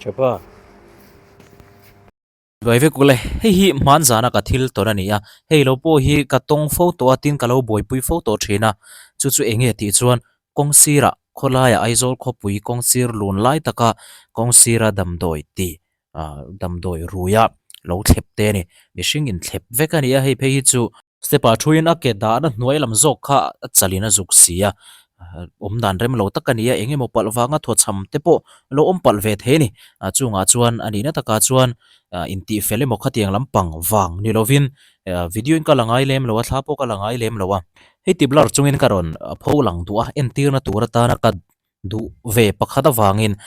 Chepa. Vai vek ule, hei hi hman zana ka thil tawn a ni a, hei lo pawh hi ka tawng fo tawh a tin ka lo buaipui fo tawh thin a, chu chu eng nge tih chuan kawng sirah khawlaiah Aizawl khawpui kawng sir lun lai taka kawng sira damdawi ti ah damdawi ruia lo thlep te a ni, mihring inthlep vek a ni a hei phei hi chu. Step ah thuin a ke dahna hnuai lam zawk kha a chalin a zuk si a, awm dan rem lo tak a ni a, eng emaw palh vanga thawchham te pawh lo awm palh ve thei a ni. Chungah chuan a nihna takah chuan intih fel emaw khatiang lampang vang ni lovin video in ka la ngai lem lo a, thla pawh ka la ngai lem lo a. Hei ti blur chungin ka rawn pho lang duh a, entirna tur atana ka duh ve pakhat avangin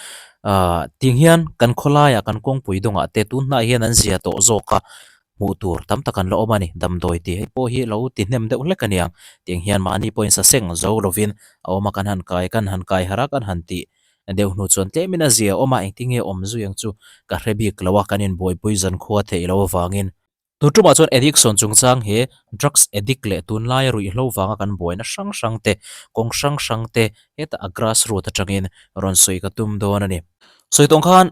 ahh tiang hian kan khawlaiah kan kawngpui dawngah te tun hnaiah hian an zia tawh zawk a hmuh tur tam tak an la awm a ni damdawi tih hei pawh hi lo ti hnem deuh hlek a niang tiang hian mahni pawhin sa seng zo lovin a awm a kan han kai kan han kai harh a kan han tih deuh hnu chuan tlemin a zia a awm a engtin nge awm zui ang chu ka hre bik lo a kan inbuaipui zankhua theih loh avangin. Tun tumah chuan addiction chungchang he drugs addict leh tunlaia ruihhlo vanga kan buaina hrang hrang te, kawng hrang hrang te hetah a grass root atangin rawn sawi ka tum dawn a ni. Sawi tawng khan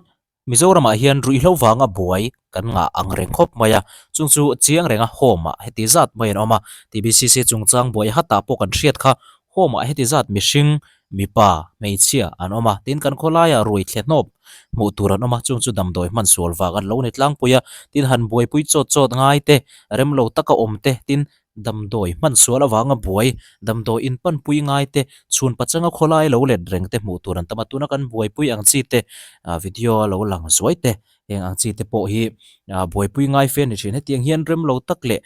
Mizoramah hian ruihhlo vanga buai kan ngah ang reng khawp mai a, chung chu chiang renga home ah heti zat mai an awm a, TBCC chungchang buai hatah pawh kan hriat kha home ah heti zat mihring Mipa, hmeichhia an awm a, tin kan khawlaiah ruai thle hnawp hmuh tur an awm a, chung chu damdawi hman sual vang an lo ni tlangpui a, tin han buaipui chawt chawt ngai te, rem lo taka awm te, tin damdawi hman sual avanga buai, damdawi inpanpui ngai te, chhun pachanga khawlai lo let reng te hmuh tur an tam a, tuna kan buaipui ang chi te, video a lo lang zuai te, heng ang chi te pawh hi buaipui ngai fe a ni thin. Hetiang hian rem lo tak leh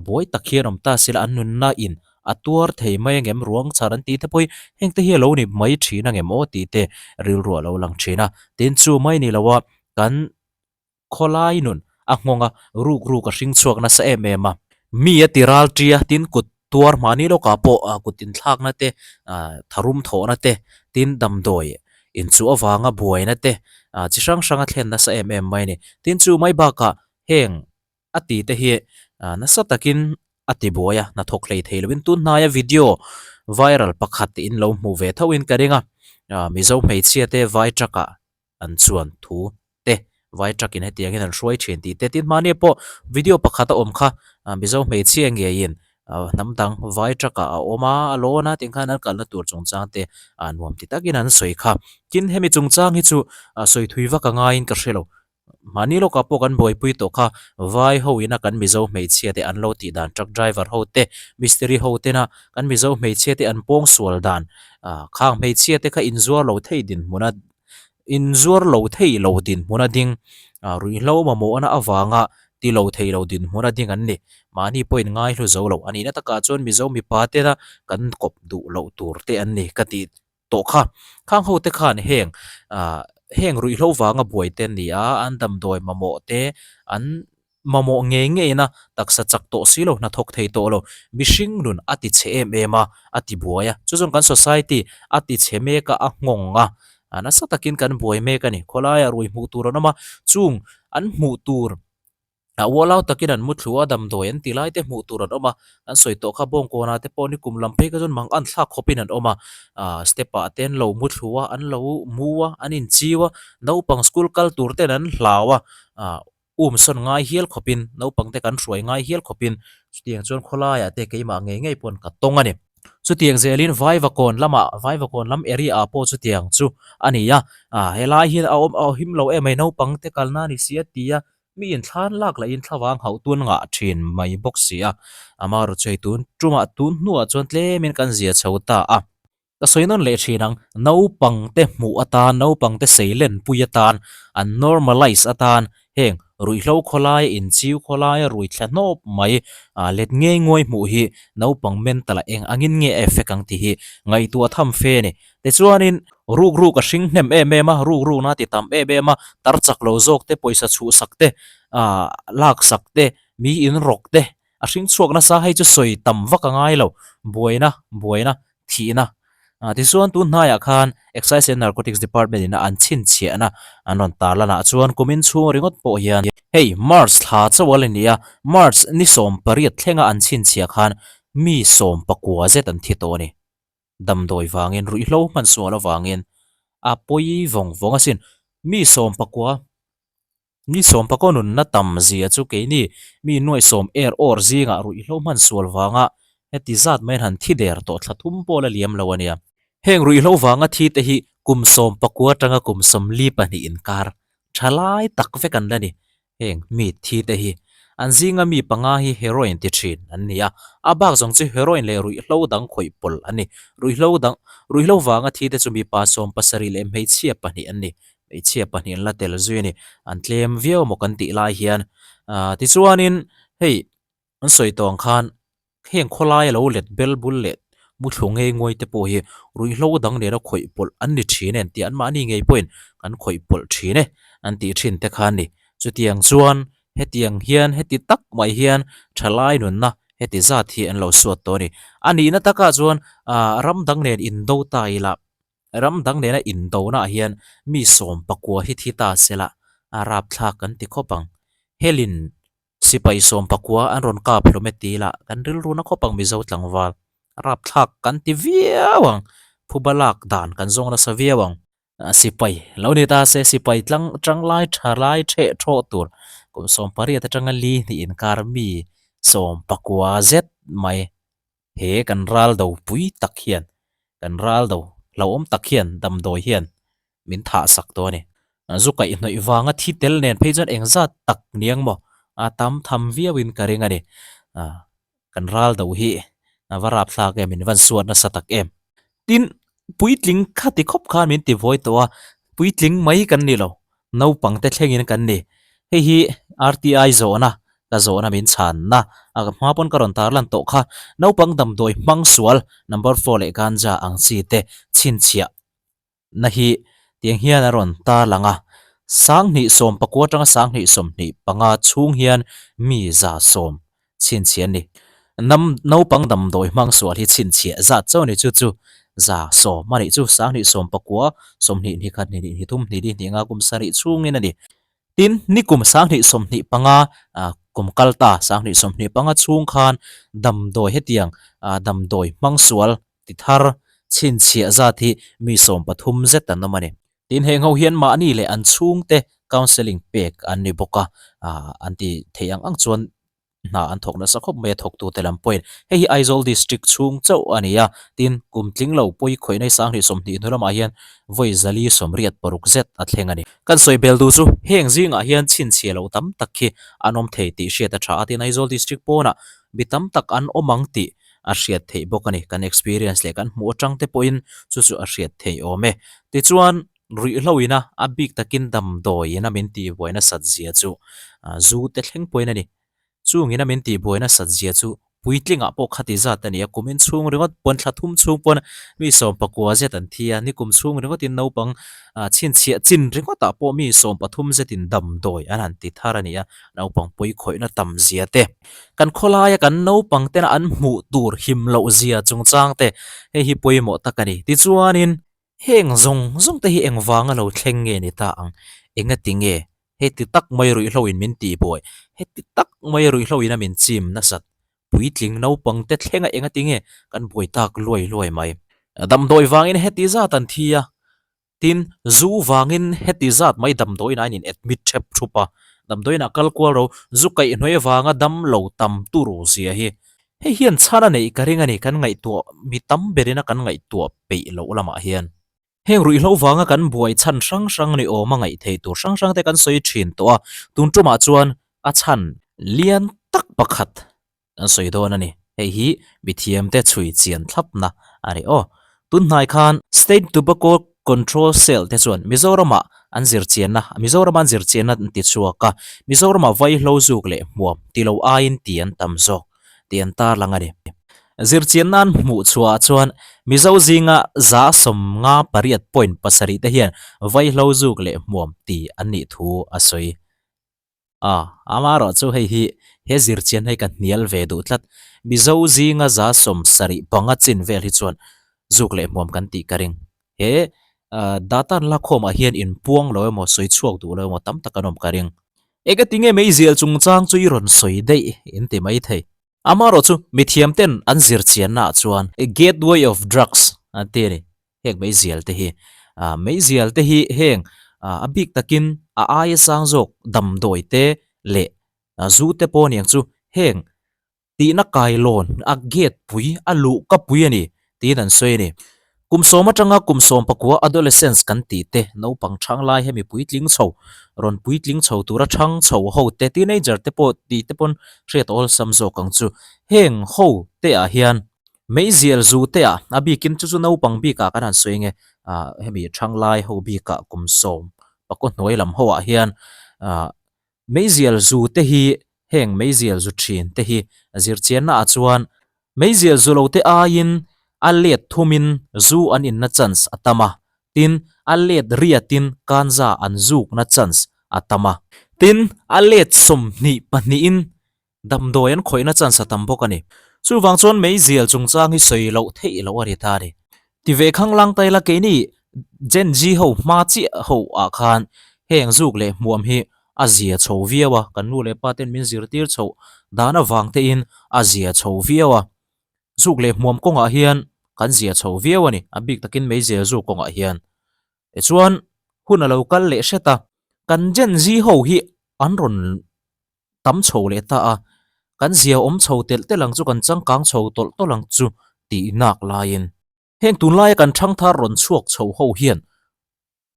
buai tak hian awm ta sela an nunna in a tuar thei mai angem ruang chhar an tih te pawh hi heng te hi a lo ni mai thin angem aw tih te rilru a lo lang thin a. Tin chu mai ni lo a kan khawlai nun a nghawng a ruk ruk a hring chhuak nasa em em a. Mi a ti ral tia tin kut tuar mahni lawkah pawh kut inthlakna te tharum thawhna te tin damdawi inchuh avanga buaina te chi hrang hrang a thlen nasa em em mai a ni. Tin chu mai bakah heng a ti te hi nasa takin a ti buai a, hnathawk hlei thei lovin tun hnaia video viral pakhat in lo hmu ve tho in ka ring a, Mizo hmeichhia te vai truck ah an chuan thu te vai truck in hetiang hian an hruai thin tih te tin hmania pawh video pakhat a awm kha Mizo hmeichhia ngeiin hnam dang vai truck ah a awm a, a lawn a tiang khan an kalna tur chungchang te nuam ti takin an sawi kha. Tin hemi chungchang hi chu sawi thui vak a ngaiin ka hre lo. Mahni lawkah pawh kan buaipui tawh kha vai ho ina kan Mizo hmeichhia te an lo tih dan truck driver ho te mistiri ho tena kan Mizo hmeichhia te an pawng sual dan ah khang hmeichhia te kha inzuar lo thei dinhmuna inzuar lo thei lo dinhmuna ding ah ruihhlo mamawhna avanga ti lo thei lo dinhmuna ding an ni. Mahni pawhin ngaihlu zo lo a nihna takah chuan Mizo mipa tena kan kawp duh loh tur te an ni ka tih. tawh kha. Khang ho te khan heng ah heng ruihhlo vanga buai te an ni a, an damdawi mamawh te an mamawh ngei ngei in a taksa chak tawh si lo, hnathawk thei tawh lo, mihring nun a ti chhe em em a, a ti buai a. Chu chuan kan society a ti chhe mek a, a nghawng a, nasa takin kan buai mek a ni. Khawlaiah rui hmuh tur an awm a, chung an hmuh tur A ualau takin an mu thlu a, damdawi an ti lai te hmuh tur an awm a, an sawi tawh kha bawngkawnah te pawh nikum lam phei kha chuan mang an thlak khawpin an awm a, ah step ah te an lo mu thlu a, an lo mu a, an inchiu a, naupang school kal tur ten an hlau a, ah um sawn ngai hial khawpin naupang te kan hruai ngai hial khawpin chutiang chuan khawlaiah te keimah ngei ngei pawn ka tawng a ni. Chutiang zelin Vaivakawn lamah Vaivakawn lam area ah pawh chutiang chu a ni a, ah helai hian a awm a him lo em mai naupang te kalna a ni si a ti a, Mi inthlan lak lahin thlavang hauh tun ngah thin mai bawk si a, amaherawhchu hei tun tumah tun hnuah chuan tlemin kan zia chho ta a. Ka sawi nawn leh thin ang, naupangte hmuh atan, naupangte seilenpui atan, an normalise atan, heng ruihhlo khawlaia inchiu khawlaia rui thla hnawp mai let ngei nguai hmuh hi naupang mental ah eng angin nge a effect ang tih hi ngaihtuah tham fe a ni. Tichuanin, ruk ruk a hring hnem em em a, ruk rukna a ti tam em em a, tar chak lo zawk te, pawisa chhuh sak te, aah lak sak te, mi in rawk te, a hring chhuak nasa hei chu sawi tam vak a ngai lo, buaina, buaina, thihna. Ah tichuan tun hnaiah khan Excise and Narcotics Department in a an chhinchhiahna an rawn tarlanah chuan kumin chhung ringawt pawh hian hei March thla chauh a la ni a, March ni 18 thlenga an chhinchhiah khan mi 19 zet an thi tawh a ni. Damdawi vangin ruihhlo hman sual avangin a pawi vawng vawng asin. Mi sawmpakua Mi sawmpakaw nunna tam zia chu keini mi nuaihsawm er awr zingah ruihhlo hman sual vanga heti zat mai han thi der tawh thla thum pawh la liam lo a nia. Heng ruihhlo vanga thi te hi kum sawmpakua atanga kum 42 inkar tha lai tak vek an la ni. Heng mi thi te hi an zinga mi panga hi heroin ti thin an ni a, a bak zawng chu heroin leh ruihhlo dang khawih pawlh an ni. Ruihhlo dang, ruihhlo vanga thi te chu mipa 70 leh hmeichhia pahnih an ni. Hmeichhia pahnih an la tel zui a ni. An tlem viau maw kan tih lai hian. Aaa tichuanin hei An sawi tawh ang khan heng khawlaia lo let bel bul leh muthlu ngei nguai te pawh hi ruihhlo dang nena khawih pawlh an ni thin e an ti a, anmahni ngei pawhin kan khawih pawlh thin e an tih thin te kha a ni. Chutiang chuan hetiang hian heti tak mai hian thalai nunna heti zat hi an lo suat tawh a ni. A nihna takah chuan aah ram dang nen indo ta ila ram dang nena indonaah hian mi 19 hi thi ta sela a rapthlak kan ti khawp ang. Helin Sipai 19 an rawn kap hlawm e ti ila kan rilru na khawp ang Mizo tlangval rapthlak kan ti viau ang, phuba lak dan kan zawng nasa viau ang. Sipai lo ni ta se sipai tlang tanglai tha lai theh thawh tur kum 18 atanga li hnih inkar mi 19 zet mai He kan ral do pui tak hian, kan ral do hlauhawm tak hian damdawi hian min thah sak tawh a ni. Zu kaihhnawih vanga thi tel nen phei chuan engzat tak niang maw a tam tham viauin ka ring a ni. Kan ral do hi a va rapthlak em, min van suat nasa tak em. Tin, puitling khati khawp khan min ti vawi tawh a, puitling mai kan ni lo, naupang te thlengin kan ni. Hei hi RTI zawhna, ka zawhna min chhanna, a hma pawn ka rawn tarlan tawh kha, naupang damdawi hmang sual number four leh ganja ang chi te chhinchhiah na hi tiang hian a rawn tarlang a. 2019 atanga 2025 chhung hian mi 110 Chhinchhiah a ni. Nam naupang damdawi hmang sual hi chhinchhiah zat chauh a ni chu chu 110 a nih chu 2019 20 hnih khat hnih hnih hnih thum hnih li hnih nga kum sarih chhungin a ni. Tin, ni kum 2025 kum kal ta 2025 chhung khan damdawi hetiang damdawi hmang sual ti thar chhinchhiah zat hi mi 13 zet an awm a ni. Tin, heng ho hian mahni leh an chhungte counselling pek an ni bawk a, an ti theih ang ang chuan hna an thawk nasa khawp mai a thawktute lam pawhin. Hei hi Aizawl District chhung chauh a ni a, tin, kum tling lo pawi khawih nai 2020 hnu lamah hian vawi 486 zet a thleng a ni. Kan sawi bel duh chu heng zingah hian chhinchhiah loh tam tak hi an awm thei tih hriat a tha a, tin, Aizawl District pawnah mi tam tak an awm ang tih a hriat theih bawk a ni. Kan experience leh kan hmuh atang te pawhin chu chu a hriat theih awm e. Tichuan, ruihhlo ina a bik takin damdawi ina min tihbuai nasat zia chu zu te thleng pawhin a ni. Chung ina min tihbuai nasat zia chu puitlingah pawh khati zat a ni a, kumin chhung ringawt pawn thla thum chhung pawn mi 19 zet an thi a, nikum chhung ringawtin naupang chhinchhiah chin ringawtah pawh mi 13 zetin damdawi an han ti thar a ni a, naupang pawi khawihna tam zia te. Kan khawlaia kan naupang tena an hmuh tur him loh zia chungchang te hei hi pawimawh tak a ni. Tichuanin heng zawng zawng te hi engvanga lo thleng nge ni ta ang? Engati nge heti tak mai ruihhlo in min tihbuai? Heti tak mai ruihhlo in a min chim nasat? Puitling naupang te thlenga engati nge kan buai tak luai luai mai? Damdawi vangin heti zat an thi a, Tin, zu vangin heti zat mai damdawiin a in admit thep thup a, damdawiin a kal kual ro, zu kaihhnawih avanga dam lo tam turu zia hi. Hei hian chhan a neih ka ring a ni, kan ngaihtuah mi tam berin a kan ngaihtuah peih loh lamah hian. Heng ruihhlo vanga kan buai chhan hrang hrang ni awm a ngaih theih tur hrang hrang te kan sawi thin tawh a, tun tumah chuan a chhan lian tak pakhat An sawi dawn a ni. Hei hi mithiamte chhui chian thlapna a ni aw. Tunhnai khan State Tobacco Control Cell te chuan Mizoramah an zirchianna Mizoram an zirchianna an ti chhuak a, Mizoramah vaihlo zuk leh hmuam ti lo aiin ti an tam zawk tih an tarlang a ni. Zirchianna an hmuh chhuahah chuan Mizo zinga 58.7 te hian vaihlo zuk leh hmuam ti an nih thu a sawi. A, amaherawh chu hei hi he zirchian hei ka hnial ve duh tlat. Mizo zinga 75 chin vel hi chuan zuk leh hmuam kan tih ka ring. He data an lakhawmah hian inpuang lo emaw sawi chhuak duh lo emaw tam tak an awm ka ring. Eng ati nge meizial chungchang chu i rawn sawi daih in ti mai thei. Amaherawh chu mithiam ten an zirchiannaah chuan gateway of drugs an ti a ni. Heng meizial te hi, meizial te hi heng A bik takin a aia sang zawk damdawi te leh zu te pawh aniang chu heng tihna kailawn a gate pui a luh ka pui a ni tiin an sawi a ni. Kum sawm atanga kum sawm pakua adolescence kan tih te naupang chhang lai hemi puitling chho rawn puitling chho tura chhang chho ho te teenager te pawh tih te pawn hriat awlsam zawk ang chu. Heng ho te ah hian Meizial zu te ah a bikin chu chu naupang bikah kan han sawi nge ah hemi thanglai ho bikah kum sawm pakua hnuai lam ho ah hian ah meizial zu te hi heng meizial zu thin te hi zirchianna ah chuan meizial zu lo te aiin a let thumin zu an inna chance a tam a tin a let riatin kanza an zukna chance a tam a tin a let 22 in Damdawi an khawihna chance a tam bawk a ni. Chuvang chuan meizial chungchang hi sawi loh theih loh a ni ta a ni. Ti ve khang lang ta ila keini Gen Z ho hma chiah ho ah khan heng zuk leh hmuam hi a zia chho viau a, kan nu leh pa ten min zirtir chhoh dan avang te in a zia chho viau a. Zuk leh hmuam kawngah hian kan zia chho viau a ni, a bik takin meizial zuk kawngah hian. Tichuan hun a lo kal leh hret a, kan Gen Z ho hi an rawn tam chho leh ta a, kan zia awm chho telh telh ang chu, kan changkang chho tawlh tawlh ang chu tih nak laiin heng tunlaia kan thangthar rawn chhuak chho ho hian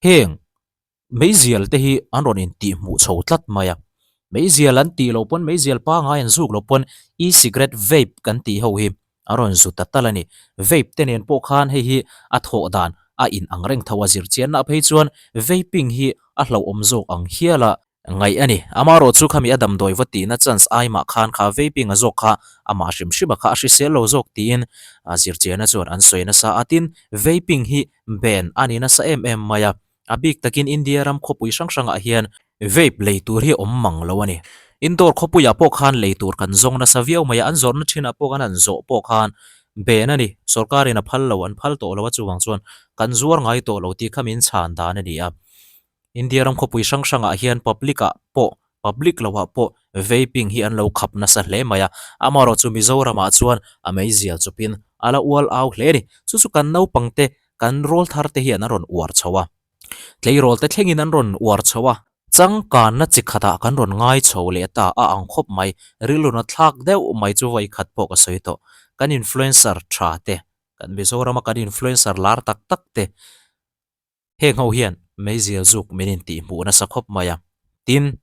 heng meizial te hi an rawn intihhmuh chho tlat mai a, meizial an tih loh pawn meizial pangai an zuk loh pawn e-cigarette vape kan tih ho hi a rawn zu ta tal a ni. Vape te nen pawh khan hei hi a thawh dan a in ang reng tho a zirchianna phei chuan vaping hi a hlauhawm zawk ang hial a. Ngaih a ni. Amaherawh chu khami a damdawi va tihna chance ai mah khan kha vaping a zawk kha amah hrim hrima kha a hrisel lo zawk tiin zirchianna chuan an sawi nasa a. Tin, vaping hi ban a ni nasa em em mai a. A bik takin India ram khawpui hrang hrangah hian vape lei tur hi awm mang lo a ni. Indore khawpuiah pawh khan lei tur kan zawng nasa viau mai a, an zawrhna thinah pawh khan an zawh pawh khan ban a ni. Sorkarin a phal lo, an phal tawh lo a chuvang chuan kan zuar ngai tawh lo tih kha min chhan dan a ni a. India ram khawpui hrang hrangah hian public ah pawh public lo ah pawh vaping hi an lo khap nasa hle mai a, amaherawh chu Mizoram ah chuan a meizial chawpin a la ual au hle a ni. Chu chu kan naupang te, kan rawl thar te hian an rawn uar chho a, tleirawl te thlengin an rawn uar chho a, changkanna chi khatah kan rawn ngai chho leh ta a ang khawp mai, rilruna thlak deuh mai chu vawi khat pawh ka sawi tawh. Kan influencer tha te, kan Mizoram a kan influencer lar tak tak te, Heng ho hian meizial zuk min intihhmuh nasa khawp mai a, tin,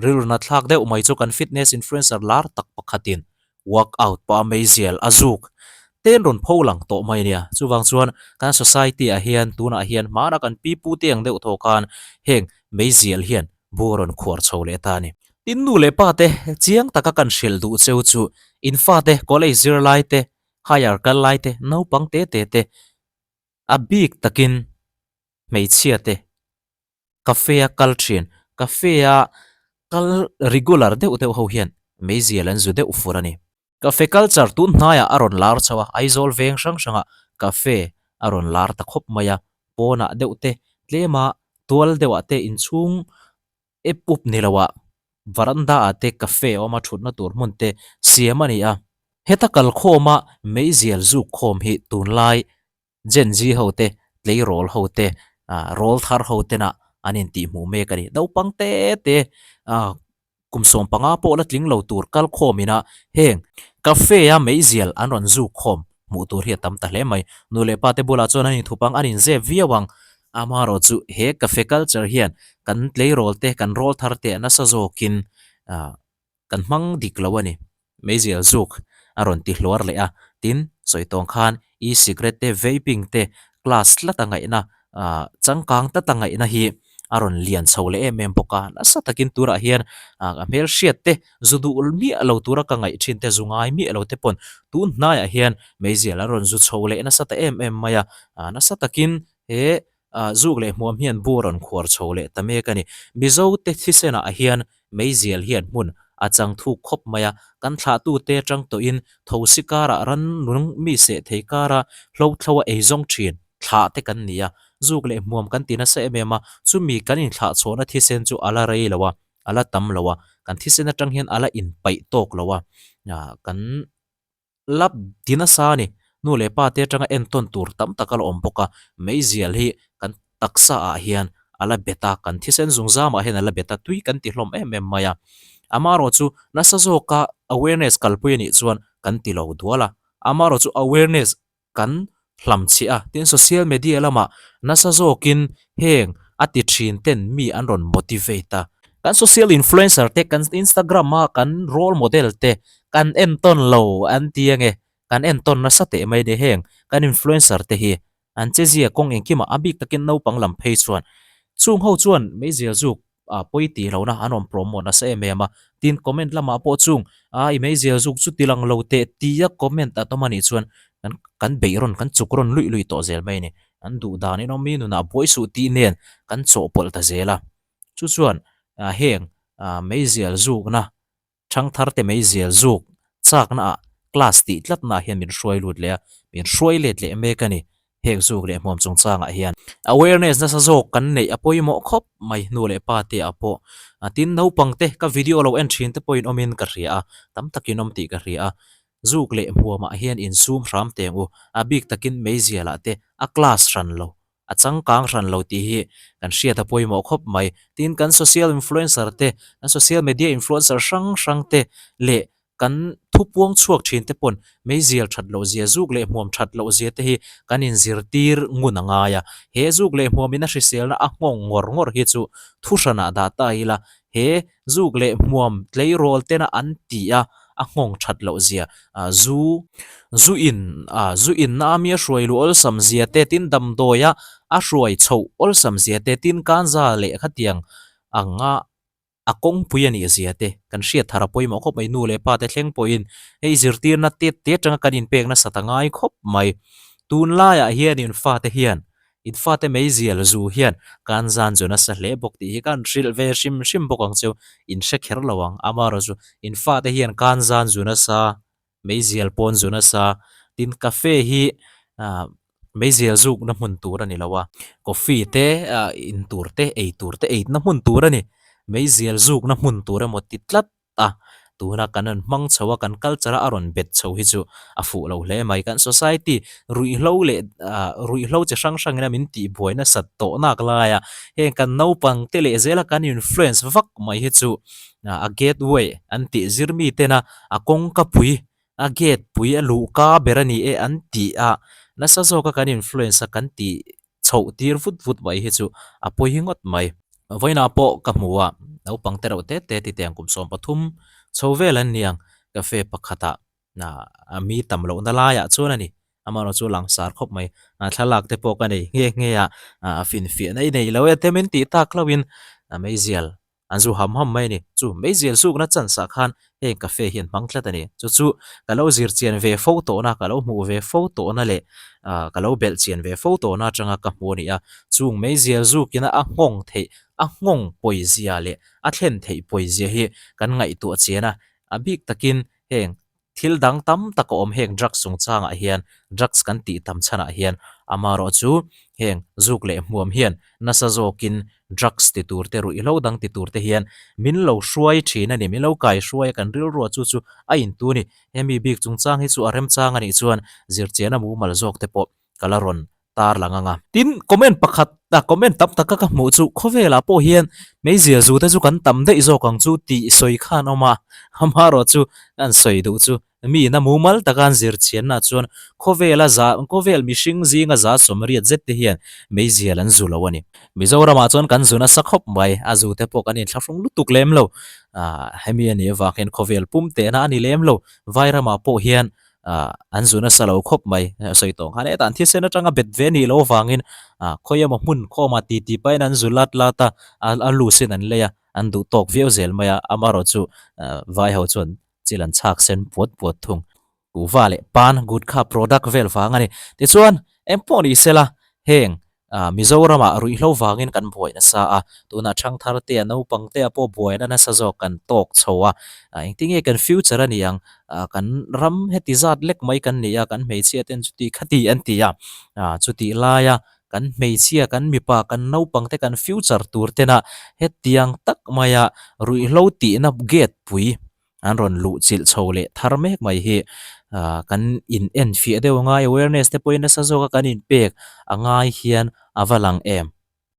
rilru na thlak deuh mai chu kan fitness influencer lar tak pakhatin workout pawh a meizial a zuk ten rawn pho lang tawh mai a nia. Chuvang chuan kan society ah hian tunah hian hmana kan pi pu te ang deuh thaw khan heng meizial hian bu a rawn khuar chho leh ta a ni. Tin, nu leh pa te chiang taka kan hrilh duh cheu chu in fate college zirlai te, higher kal lai te, naupang te te te, A bik takin hmeichhia te cafe a kal thin, cafe a kal regular deuh deuh ho hian meizial an zu deuh fur a ni. Cafe culture tun hnaiah a rawn lar chho a, Aizawl veng hrang hrangah cafe a rawn lar ta khawp mai a, pawnah deuh te tlema tual deuhah te inchhung ep up ni loah varanda ah te cafe a awm a thutna tur hmun te siam a ni a. Heta kalkhawma meizial zuk khawm hi tunlai Gen Z ho te, tleirawl ho te, rawl thar ho tena an intihhmuh mek a ni. Naupang te te kum 15 pawh la tling lo tur kal khawm ina heng cafe a meizial an rawn zuk khawm hmuh tur hi a tam ta hle mai. Nu leh pa te bulah chuan an inthup ang, an inzep viau ang. Amaherawh chu he cafe culture hian kan tleirawl te, kan rawl thar te a nasa zawkin kan hmang dik lo a ni. Meizial zuk a rawn ti hluar leh a, tin, sawi tawng khan e-cigarette te, vaping te, class tlata ngaihna, changkang tlata ngaihna hi a rawn lian chho leh em em bawk a. Nasa takin turah hian a hmelhriat te, zu duh miah lo tura ka ngaih thin te, zu ngai miah lo te pawn tun hnaiah hian meizial a rawn zu chho leh nasa ta em em mai a. Nasa takin he Zuk leh hmuam hian bu a rawn khuar chho leh ta mek a ni. Mizo te thisenah hian meizial hian hmun a chang thuk khawp mai a, kan thlahtute atang tawhin thosi karah rannung mi seh thei kara hlothlo a eizawng thin thlah te kan ni a, zuk leh hmuam kan ti nasa em em a, chumi kan inthlah chhuahna thisen chu a la rei lo a, a la tam lo a, kan thisen atang hian a la inpaih tawk lo a, kan. La ti nasa a ni. Nu leh pa te atanga entawn tur tam tak a la awm bawk a, meizial hi kan taksa ah hian a la bet a, kan thisen zungzamah hian a la bet a, tui kan ti hlawm em em mai a. Amaherawhchu nasa zawka awareness kalpui a nih chuan kan ti lo dual a, amaherawhchu awareness kan hlamchhiah a, tin social media lamah nasa zawkin heng a ti thin ten mi an rawn motivate a. Kan social influencer te, kan Instagram a kan role model te kan entawn lo an ti ange, kan entawn nasa teh mai ni heng kan influencer te hi an chezia kawng engkimah a bik takin naupang lam phei chuan chung ho chuan meizial zuk a pawi tih lohna an rawn promote nasa em em a, tin comment lamah pawh chung a i meizial zuk chu ti lang lo teh tia comment a tam anih chuan kan kan beih rawn kan chuk rawn luih luih tawh zel mai a ni, an duh danin awm mi nunah buai suh tih nen kan chawhpawlh ta zel a, chu chuan heng meizial zukna Thangtharte meizial zuk chaknaah class tih tlatnaah hian min hruai lut leh a, min hruai let leh mek a ni. Heng zuk leh hmuam chungchangah hian awareness nasa zawk kan neih a pawimawh khawp mai hnu leh pa te ah pawh. Tin, naupangte ka video lo en thin te pawhin awmin ka hria a, tam takin awm tih ka hria a. Zuk leh hmuamah hian insum hram teng u, a bik takin meizialah te a class hran lo A changkang hran lo tih hi kan hriat a pawimawh khawp mai. Tin, kan social influencer te, kan social media influencer hrang hrang te leh kan thupuang chhuak thin te pawn meizial that loh zia, zuk leh hmuam that loh zia te hi kan inzirtir ngun a ngai a. He zuk leh hmuam in a hriselna a nghawng ngawr ngawr hi chu thu hranah dah ta ila, he Zuk leh hmuam tleirawl tena an ti a, a nghawng that loh zia, zu zu in zu inna a mi a hruai luh awlsam zia te tin damdawi a a hruai chhoh awlsam zia te tin kanza leh khatiang anga a kawngpui a nih zia te kan hriat thar a pawimawh khawp mai. Nu leh pa te thleng pawhin hei zirtirna tet te atanga kan inpek nasat a ngai khawp mai. Tunlaiah hianin fate hian In fate meizial zu hian kan zan zu nasa hle bawk tih hi kan hrilh ve hrim hrim bawk ang cheu, in hre kher lo ang. Amaherawh chu in fate hian kan zan zu nasa, meizial pawn zu nasa, tin cafe hi ah meizial zukna hmun tur a ni lo a, coffee te ah in tur te ei tur te eitna hmun tur a ni, meizial zukna hmun tur emaw ti tlat. a, tuna kan rawn hmang chho a, kan culture a a rawn bet chho hi chu a fuh lo hle mai. Kan society ruihhlo leh ah ruihhlo chi hrang hrangin a min tihbuai nasat tawh nak laia heng kan naupang te leh zela kan influence vak mai hi chu a gateway an tih zir mi tena a kawngka pui a gate pui a luhka ber a ni e an tih a, nasa zawka kan influence a kan tih chhoh tir vut vut mai hi chu a pawi ngawt mai. Vawiinah pawh ka hmu a, naupang te reuh te te ti teng kum 13 chho vel an ni ang, cafe pakhatah mi tam lohna laiah chuan a ni. Amaherawh chu langsar khawp mai, thlalak te pawh ka nei nghe nghe a, finfiahna i nei lo e te min tih tak hlauhin meizial An zu ham ham mai a ni. Chu meizial zukna chance ah khan heng cafe hi an hmang tlat a ni. Chu chu ka lo zir chian ve fo tawhna, ka lo hmuh ve fo tawhna leh ka lo belh chian ve fo tawhna atanga ka hmu a ni a. Chung meizial zukina a nghawng theih, a nghawng pawizia leh a thlen theih pawizia hi kan ngaihtuah chian a. A bik takin heng Thil dang tam tak a awm heng drugs chungchangah hian, drugs kan tih tam chhanah hian amaherawh chu heng zuk leh hmuam hian nasa zawkin drugs ti tur te ruihhlo dang ti tur te hian min lo hruai thin a ni, min lo kai hruai a kan rilrua chu chu a intu a ni. Hemi bik chungchang hi chu a remchang a nih chuan zirchian a mumal zawk te pawh ka la rawn tar lang ang a. Tin, comment pakhat a comment tam taka ka hmuh chu khawvelah pawh hian meizial zu te chu kan tam daih zawk ang chu tih sawi khan awm a, amaherawh chu an sawi duh chu mi ina mumal taka an zir chhianna chuan khawvela za khawvel mihring zinga za sawmriat zet te hian meizial an zu lo a ni. Mizoramah chuan kan zu nasa khawp mai, a zu te pawh kan inthlahrung lutuk lem lo, ah hemi a nih avang hian khawvel pum tehna a ni lem lo, Vairamah pawh hian ah an zu nasa lo khawp mai sawi tawh ang khan hetah an thisen atanga bet ve nih loh avangin ah khawi emaw hmun khawmah ti ti pahin an zu lat lat a a lusin an lei a an duh tawk viau zel mai a amaherawh chu ah vai ho chuan chil an chhak sen puat puat thung kuhva leh pan gutkha product vel vang a ni tichuan engpawh ni sela heng Ah, Mizoramah ruihhlo vangin kan buai nasa a, tunah thangthar te a naupang te ah pawh buaina nasa zawk kan tawk chho a, ah engtinge kan future a ni ang, ah kan ram heti zat lek mai kan ni a, kan hmeichhia ten chuti khati an ti a, ah chutih laia kan hmeichhia kan mipa kan naupang te kan future tur tena hetiang tak maia ruihhlo tihna gate pui an rawn luh chilh chho leh thar mek mai hi ah kan in en fiah deuh a ngai awareness te pawhin nasa zawka kan inpek a ngai hian a va lang em.